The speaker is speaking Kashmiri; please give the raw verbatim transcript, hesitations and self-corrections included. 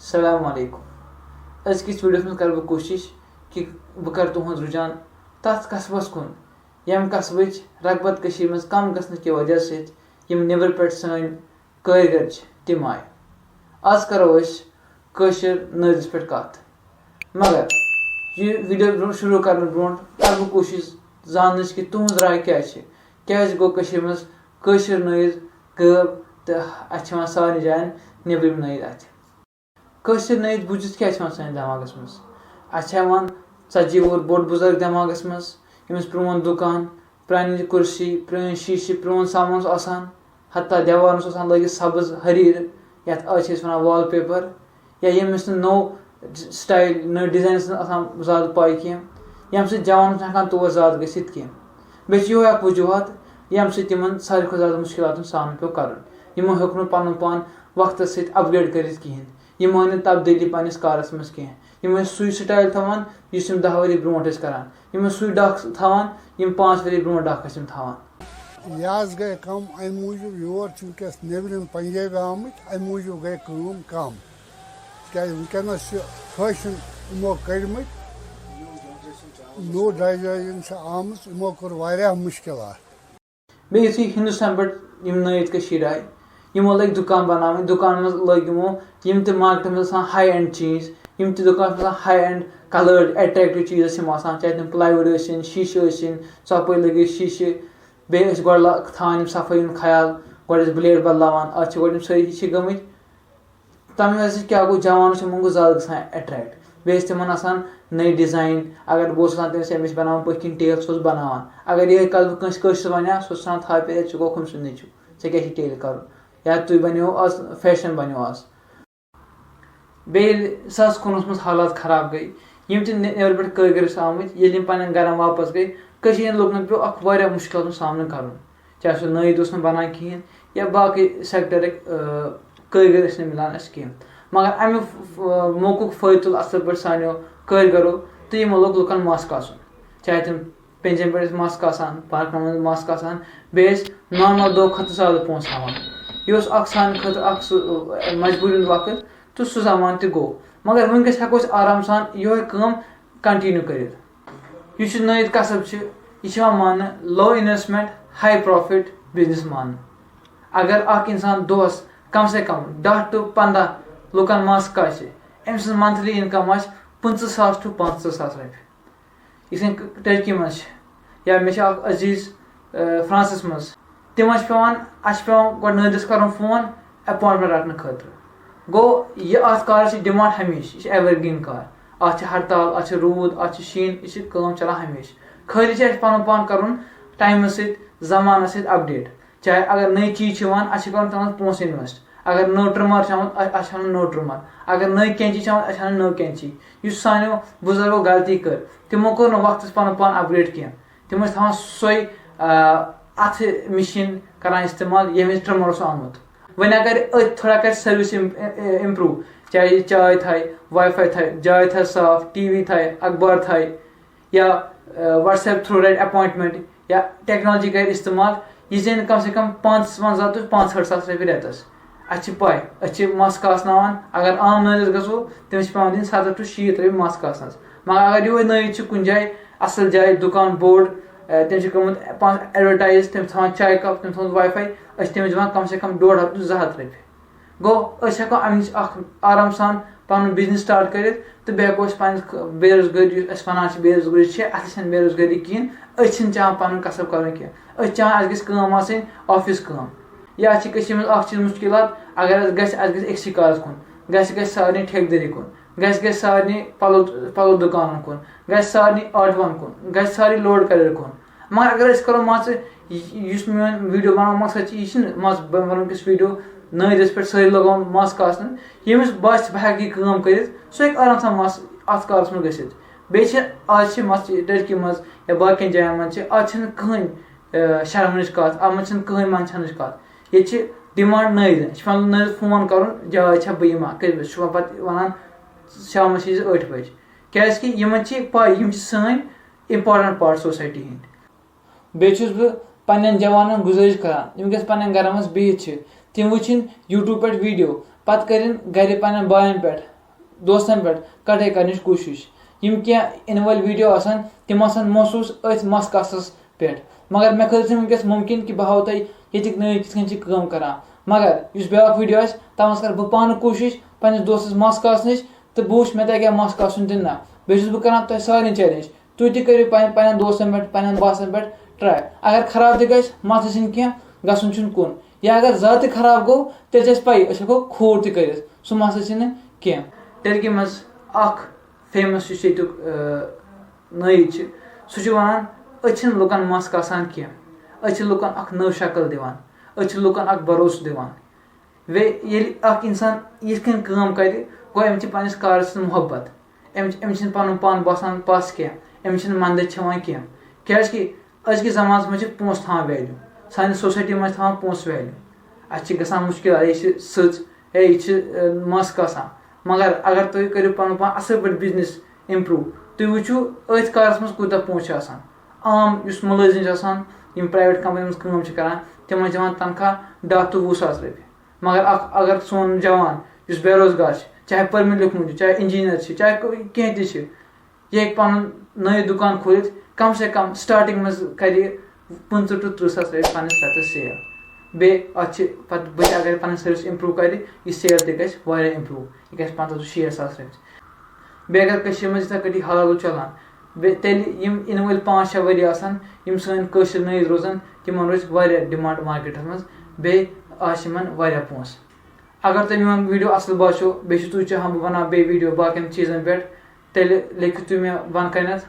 السلام علیکم۔ أزکِس ویٖڈیوَس منٛز کَرٕ بہٕ کوٗشِش کہِ بہٕ کَرٕ تُہُنٛد رُجحان تَتھ قصبَس کُن، ییٚمہِ قصبٕچ رغبت کٔشیٖرِ منٛز کم گژھنہٕ کہِ وجہ سۭتۍ یِم نیٚبرٕ پٮ۪ٹھ سٲنۍ کٲرۍ گر چھِ، تِم آیہِ۔ آز کَرو أسۍ کٲشِر نٲدِس پٮ۪ٹھ کَتھ۔ مگر یہِ ویٖڈیو برٛونٛہہ، شروٗع کرنہٕ برٛونٛٹھ کَرٕ بہٕ کوٗشِش زاننٕچ کہِ تُہٕنٛز راے کیٛاہ چھِ؟ کیٛازِ گوٚو کٔشیٖرِ منٛز کٲشِر نٲیِد غٲب تہٕ اَتھ چھِ یِوان سارنٕے جایَن نیٚبرِم نٲیِد اَتھِ؟ کٲشِر نٲیِد بوٗزِتھ کیٛاہ چھِ یِوان سٲنِس دٮ۪ماغَس منٛز؟ اَسہِ چھِ یِوان ژَتجی وُہُر بوٚڑ بُزرگ دٮ۪ماغَس منٛز، ییٚمِس پرٛون دُکان، پرٛانہِ کُرسی، پرٛٲنۍ شیٖشہِ، پرٛون سامان اوس آسان، حتیٰ دیوارَن اوس آسان لٲگِتھ سبٕز ہریٖرٕ، یَتھ آز چھِ أسۍ وَنان wallpaper، یا ییٚمِس نہٕ نوٚو style، نٔو design ٲس نہٕ آسان زیادٕ پَے کینٛہہ، ییٚمہِ سۭتۍ جوان اوس نہٕ ہٮ۪کان تور زیادٕ گٔژھِتھ کینٛہہ۔ بیٚیہِ چھِ یِہوٚے اَکھ وجوٗہات، ییٚمہِ سۭتۍ تِمَن ساروی کھۄتہٕ زیادٕ مُشکِلاتَن سامنہٕ پیوٚو کَرُن۔ یِمو ہیوٚک نہٕ پَنُن پان وقتَس سۭتۍ upgrade کٔرِتھ کِہیٖنۍ۔ یِم ٲنۍ نہٕ تبدیٖلی پنٛنِس کارَس منٛز کینٛہہ۔ یِم ٲسۍ سُے style تھاوان، یُس یِم دَہ ؤری برٛونٛٹھ ٲسۍ کَران۔ یِم ٲسۍ سُے ڈَکھ تھاوان، یِم پانٛژھ ؤری برٛونٛٹھ ڈَکھ ٲسۍ یِم تھاوان۔ یہِ حظ گٔے کَم اَمہِ موٗجوٗب، یور چھِ وٕنکیٚس نیٚبرِم پنٛجٲبۍ آمٕتۍ، اَمہِ موٗجوٗب گٔے کٲم کَم۔ تِکیٛازِ وٕنکیٚنَس چھِ فیشن یِمو کٔڑۍمٕتۍ، نوٚو ڈیزاین چھِ آمٕژ، یِمو کوٚر واریاہ مُشکِلات۔ بیٚیہِ یُتھُے ہِندُستان پٮ۪ٹھ یِم نٲیِد کٔشیٖرِ آیہِ، یِمو لٲگۍ دُکان بَناوٕنۍ، دُکانَن منٛز لٲگۍ یِمو یِم تہِ مارکیٹَس منٛز آسان high end چیٖز، یِم تہِ دُکانَس منٛز آسان high end coloured attractive چیٖز ٲسۍ یِم آسان، چاہے تِم plywood ٲسِن، شیٖشہٕ ٲسِن، ژۄپٲرۍ لٲگِتھ شیٖشہٕ، بیٚیہِ ٲسۍ گۄڈٕ لا-، تھاوان یِم صفٲیی ہُنٛد خیال، گۄڈٕ ٲسۍ blade بدلاوان، آز چھِ گۄڈٕ یِم سٲری ہِشی گٔمٕتۍ۔ تَمہِ وجہ سۭتۍ کیٛاہ گوٚو، جوان اوس یِمَن گوٚو زیادٕ گژھان attract۔ بیٚیہِ ٲسۍ تِمَن آسان نٔے design، اگر بہٕ اوسُس وَنان تٔمِس، أمِس بَناوُن پٔتھۍ کِنۍ tail، سُہ اوس بَناوان۔ اگر یِہوٚے کَتھ بہٕ کٲنٛسہِ کٲشرِس وَنہٕ ہا، سُہ اوس وَنان، "تھاو پیٚیہِ، ژٕ گوٚکھ ہُم سُنٛد نیٚچوٗ، ژےٚ کیٛاہ چھِ tail کَرُن؟ یا تُہۍ بَنیو آز، fashion بَنیو آز۔" بیٚیہِ ییٚلہِ زٕ ساس کُنوُہَس منٛز حالات خراب گٔے، یِم تہِ نٮ۪-، نٮ۪برٕ پٮ۪ٹھ کٲرۍ گر ٲسۍ آمٕتۍ، ییٚلہِ یِم پَنٕنٮ۪ن گَرَن واپَس گٔے، کٔشیٖرِ ہِنٛدٮ۪ن لُکَن پیوٚو اَکھ واریاہ مُشکِلاتَن سامنہٕ کَرُن۔ چاہے سُہ نٲیِد اوس نہٕ بَنان کِہیٖنۍ، یا باقٕے sector ٕکۍ، آ، کٲرۍ گر ٲسۍ نہٕ مِلان اَسہِ کِہیٖنۍ۔ مگر اَمہِ ف-، ف-، موقعُک فٲیدٕ تُل اَصٕل پٲٹھۍ سانیو کٲرۍ گَرو تہٕ یِمو لوگ لُکَن مَس کاسُن۔ چاہے تِم پٮ۪نجَن پٮ۪ٹھ ٲسۍ مَس کاسان، پارکَن منٛز مَس کاسان، بیٚیہِ ٲسۍ normal دۄہ کھۄتہٕ زیادٕ پونٛسہٕ ہٮ۪وان۔ یہِ اوس اَکھ سانہِ خٲطرٕ اَکھ سُہ، آ، مجبوٗری ہُنٛد وقت تہٕ سُہ زمانہٕ تہِ گوٚو۔ مگر وٕنکیٚس ہٮ۪کو أسۍ آرام سان یِہوٚے کٲم continue کٔرِتھ۔ یُس یہِ نٲیِد کسب چھِ، یہِ چھِ یِوان ماننہٕ low investment high profit business ماننہٕ۔ اگر اکھ اِنسان دۄہس کم سے کم دَہ to پنٛداہ لُکن مَس کاسہِ، أمۍ سٕنٛز monthly income آسہِ پٕنٛژٕہ ساس to پانٛژترٕٛہ ساس رۄپیہِ۔ یِتھ کٔنۍ ٹرکی منٛز چھِ، یا مےٚ چھِ اکھ عزیٖز، آ، فرانسس منٛز، تِمن چھِ پٮ۪وان، اَسہِ چھِ پٮ۪وان گۄڈٕ نٲیِدس کرُن فون appointment رٹنہٕ خٲطرٕ۔ گوٚو، یہِ اَتھ کارَس چھِ demand ہمیشہِ، یہِ چھِ evergreen کار۔ اَتھ چھِ ہڑتال، اَتھ چھِ روٗد، اَتھ چھِ شیٖن، یہِ چھِ کٲم چلان ہمیشہِ۔ خٲلی چھِ اَسہِ پَنُن پان کَرُن ٹایمَس سۭتۍ، زمانَس سۭتۍ update۔ چاہے اگر نٔے چیٖز چھِ یِوان، اَسہِ چھِ کَرُن تِمَن پونٛسہٕ invest۔ اگر نٔو trimmer چھِ آمُت، اَ-، اَسہِ چھِ اَنُن نٔو trimmer۔ اگر نٔے کینچی چھِ آمٕژ، اَسہِ چھِ اَنٕنۍ نٔو کینچی۔ یُس سانیو بُزرگو غلطی کٔر، تِمو کوٚر نہٕ وقتَس پَنُن پان upgrade کینٛہہ۔ تِم ٲسۍ تھاوان سۄے، آ، اَتھٕ مِشیٖن کَران استعمال، ییٚمہِ وِزِ trimmer اوس آمُت۔ وۄنۍ اگر أتھۍ تھوڑا کَرِ service اِم-، اِ-، اِ-، improve، چاہے یہِ چاے تھایہِ، WiFi تھایہِ، جاے تھایہِ صاف، TV تھایہِ، اخبار تھایہِ، یا، آ، WhatsApp through رَٹہِ appointment، یا technology کَرِ استعمال، یہِ زینہِ کم سے کم پانٛژوَنٛزاہ to پانٛژہٲٹھ ساس رۄپیہِ رٮ۪تَس۔ اَسہِ چھِ پَے، أسۍ چھِ مَس کاسناوان، اگر عام نٲیِدَس گژھو، تٔمِس چھِ پٮ۪وان دِنۍ سَتَتھ to شیٖتھ رۄپیہِ مَس کاسنَس۔ مگر اگر یِہوٚے نٲیِد چھِ کُنہِ جایہِ، اَصٕل جایہِ، دُکان بوٚڑ، آ، تٔمۍ چھِ گٔمٕتۍ پانَس advertise، تٔمۍ تھاوان چاے cup، تٔمۍ تھوٚمُت WiFi، أسۍ چھِ تٔمِس دِوان کم سے کم ڈۄڈ ہَتھ to زٕ ہَتھ رۄپیہِ۔ گوٚو، أسۍ ہٮ۪کو اَمہِ نِش اَکھ آرام سان پَنُن business start کٔرِتھ تہٕ بیٚیہِ ہٮ۪کو أسۍ پَنٕنِس خ-، بے روزگٲری، یُس أسۍ وَنان چھِ بے روزگٲری چھِ، اَتھ چھَنہٕ بے روزگٲری کِہیٖنۍ۔ أسۍ چھِنہٕ چاہان پَنُن کَسٕب کَرُن کینٛہہ۔ أسۍ چھِ چاہان اَسہِ گژھِ کٲم آسٕنۍ، office کٲم۔ یا چھِ کٔشیٖرِ منٛز اَکھ چیٖز مُشکِلات، اگر اَسہِ گژھِ، اَسہِ گژھِ أکسٕے کارَس کُن، گژھِ، گژھِ سارنٕے ٹھیکہٕ دٲری کُن، گژھِ، گژھِ سارنٕے پَلو، پَلو دُکانَن کُن، گژھِ سارنٕے آٹوَن کُن، گژھِ سارنٕے load carrier کُن۔ مگر اگر أسۍ کَرو، مان ژٕ، یہِ، یُس میون video بَناونُک مقصد چھِ، یہِ چھِنہٕ، مان ژٕ، بہٕ وَنہٕ کِس video نٲیِدَس پٮ۪ٹھ سٲری لَگاوان مَس کاسنَس۔ ییٚمِس باسہِ بہٕ ہٮ۪کہٕ یہِ کٲم کٔرِتھ، سُہ ہیٚکہِ آرام سان مَس اَتھ کارَس منٛز گٔژھِتھ۔ بیٚیہِ چھِ آز چھِ مَس ٹٔرکی منٛز یا باقیَن جایَن منٛز چھِ، آز چھِنہٕ کٕہٕنۍ، آ، شرمٕچ کَتھ، اَتھ منٛز چھِنہٕ کٕہٕنۍ منٛدچھنٕچ کَتھ۔ ییٚتہِ چھِ demand نٲیِدَن، یہِ چھِ پٮ۪وان نٲیِدَس فون کَرُن، جاے چھا، بہٕ یِما، کٔژِ بَجہِ؟ سُہ چھُ پَتہٕ وَنان، "شامَس ییٖزِ ٲٹھِ بَجہِ"۔ کیٛازِکہِ یِمَن چھِ پَے، یِم چھِ سٲنۍ important part society ہٕنٛدۍ۔ بیٚیہِ چھُس بہٕ پننٮ۪ن جوانن گُزٲرِش کران، یِم وٕنکیٚس پننٮ۪ن گرن منٛز بِہِتھ چھِ، تِم وٕچھِن YouTube پٮ۪ٹھ video، پتہٕ کٔرِن گرِ پننٮ۪ن باین پٮ۪ٹھ، دوستن پٮ۪ٹھ کٹٲے کرنٕچ کوٗشِش۔ یِم کینٛہہ یِنہٕ وٲلۍ ویٖڈیو آسن، تِم آسن مخصوٗص أتھۍ مَس کاسَس پٮ۪ٹھ۔ مگر مےٚ خٲطرٕ چھُنہٕ وٕنکیٚس مُمکِن کہِ بہٕ ہاوو تۄہہِ ییٚتِکۍ نٔوۍ کِتھ کٔنۍ چھِ کٲم کران۔ مگر یُس بیٛاکھ ویٖڈیو آسہِ، تَتھ منٛز کرٕ بہٕ پانہٕ کوٗشِش پنٛنِس دوستَس مَس کاسنٕچ، تہٕ بہٕ وٕچھٕ مےٚ تَگیٛاہ مَس کاسُن کِنہٕ نہ۔ بیٚیہِ چھُس بہٕ کران تۄہہِ سارنٕے چیلنج، تُہۍ تہِ کٔرِو پنٕنٮ۪ن پنٕنٮ۪ن دوستن پٮ۪ٹھ، پنٕنٮ۪ن باسن پٮ۪ٹھ ٹراے۔ اگر خراب تہِ گژھِ، مسلہٕ چھُنہٕ کینٛہہ، گژھُن چھُنہٕ کُن۔ یا اگر زیادٕ تہِ خراب گوٚو، تیٚلہِ چھِ اَسہِ پَیی، أسۍ ہٮ۪کو کھوٗر تہِ کٔرِتھ، سُہ مسلہٕ چھُنہٕ کینٛہہ۔ ٹرکی منٛز اکھ فیمس یُس ییٚتیُک، آ، نٲیِد چھِ، سُہ چھُ وَنان، أسۍ چھِنہٕ لُکن مَس کاسان کینٛہہ، أسۍ چھِ لُکن اکھ نٔو شکل دِوان، أسۍ چھِ لُکن اکھ بھروسہٕ دِوان۔ وے ییٚلہِ اکھ اِنسان یِتھ کٔنۍ کٲم کَرِ، گوٚو أمِس چھِ پنٛنِس کارَس سۭتۍ محبت۔ أمِس أمِس چھِنہٕ پَنُن پان باسان پَس کینٛہہ، أمِس چھِنہٕ مَندَچھ ہٮ۪وان کینٛہہ۔ کیٛازِکہِ أزکِس زمانَس منٛز چھِ پونٛسہٕ تھاوان ویلیوٗ، سانہِ سوسایٹی منٛز چھِ تھاوان پونٛسہٕ ویلیوٗ۔ اَسہِ چھِ گژھان مُشکل، اَے یہِ چھِ سٕژ، اَے یہِ چھِ، اَ، مَس کاسان۔ مگر اگر تُہۍ کٔرِو پَنُن پان اَصٕل پٲٹھۍ بِزنِس اِمپرٛوٗ، تُہۍ وٕچھِو أتھۍ کارَس منٛز کوٗتاہ پونٛسہٕ چھِ آسان۔ عام یُس مُلٲزِم چھِ آسان، یِم پرٛایویٹ کَمپٔنی منٛز کٲم چھِ کَران، تِمَن چھِ دِوان تنخواہ دَہ to وُہ ساس رۄپیہِ۔ مگر اکھ، اگر سون جوان یُس بے روزگار چھُ، چاہے پٔرمٕتۍ لیوٚکھمُت چھُ، چاہے انجینئر چھُ، چاہے کُ-، کینٛہہ تہِ چھُ، یہِ ہیٚکہِ پَنُن نٲیِد دُکان کھوٗلِتھ، کم سے کم starting منٛز کَرِ یہِ پٕنٛژٕہ to تٕرٛہ ساس رۄپیہِ پنٛنِس رٮ۪تَس sale۔ بیٚیہِ اَتھ چھِ پَتہٕ بٕتھِ اگر پَنٕنۍ service improve کَرِ، یہِ sale تہِ گژھِ واریاہ improve، یہِ گژھِ پنٛژاہ to شیٹھ ساس رۄپیہِ۔ بیٚیہِ اگر کٔشیٖرِ منٛز یِتھَے کٲٹھۍ حالات چَلان، بیٚیہِ تیٚلہِ یِم یِنہٕ وٲلۍ پانٛژھ شےٚ ؤری آسَن، یِم سٲنۍ کٲشِر نٔوۍ روزَن، تِمَن روزِ واریاہ demand مارکیٹَس منٛز، بیٚیہِ آسہِ یِمَن واریاہ پونٛسہٕ۔ اگر تۄہہِ میون ویٖڈیو اَصٕل باسیو، بیٚیہِ چھِو تُہۍ چاہان بہٕ بَناو بیٚیہِ ویٖڈیو باقیَن چیٖزَن پٮ۪ٹھ، تیٚلہِ لیکھِو تُہۍ مےٚ بۄنہٕ کَنٮ۪تھ،